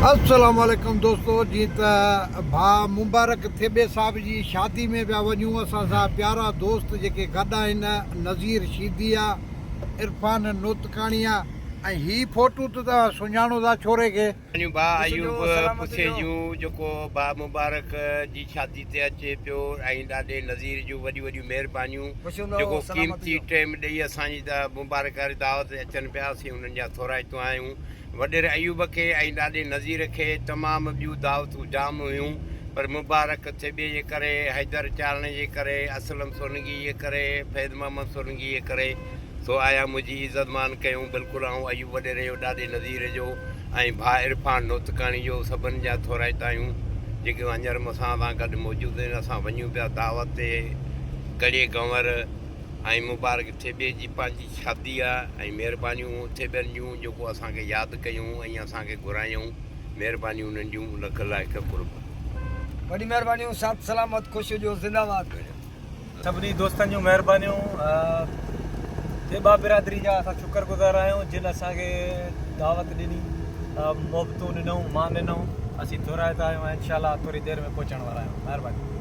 السلام عليڪم دوستو جيئن ته ڀاء مبارڪ ٿيٻي صاحب جي شادي ۾ پيا وڃون اسان سان پيارا دوست جيڪي گڏ آهن نظير شيدي آ عرفان نوتڪاڻي آ ۽ هي فوٽو ته توهان سڃاڻو ٿا ڇوري کي. وڃون ڀاء ايوب پڇي جون جيڪو ڀاء مبارڪ جي شادي تي اچي پيو ۽ ڏاڏي نظير جون وڏيون وڏيون مهربانيون جيڪو قيمتي ٽيم ڏئي اسان جي مبارڪ واري دعوت تي اچن پيا اسين انهن جا ٿورائتو آهيون. وڏيري ايوب کي ۽ ڏاڏي نذير کي تمام ٻيون دعوتون جام هيون پر مبارڪ ٿيٻي جي ڪري، حيدر چارڻ جي ڪري، اسلم سولنگي جي ڪري، فيض محمد سولنگي جي ڪري سو آيا منهنجي عزت مان ڪيون بلڪل آئون ايوب وڏيري جو ڏاڏي نذير جو ۽ ڀاء عرفان نوتڪاڻي جو سڀن جا ٿورائتا آهيون جيڪي هنيئر مسان سان گڏ موجود آهن اسان وڃون پيا دعوت تي ڪڙي گنور ۽ مبارڪ ٿيٻي جي پنهنجي شادي آ ۽ مھربانيون ٿيٻن جون جيڪو اسان کي ياد ڪيون ۽ اسان کي گھرايائون مھربانيون انھن جون لک لائق قرب. وڏي مهربانيون ساٿ سلامت خوش هجو زنده باد. سڀني دوستن جون مهربانيون ٿيٻا برادري جا اسان شڪر گذار آهيون جن اسان کي دعوت ڏني محبتون ڏنئون مان ڏنئون اسين ٿورائتا آهيون ۽ انشاء الله ٿوري دير ۾ پهچڻ وارا آهيون مهرباني.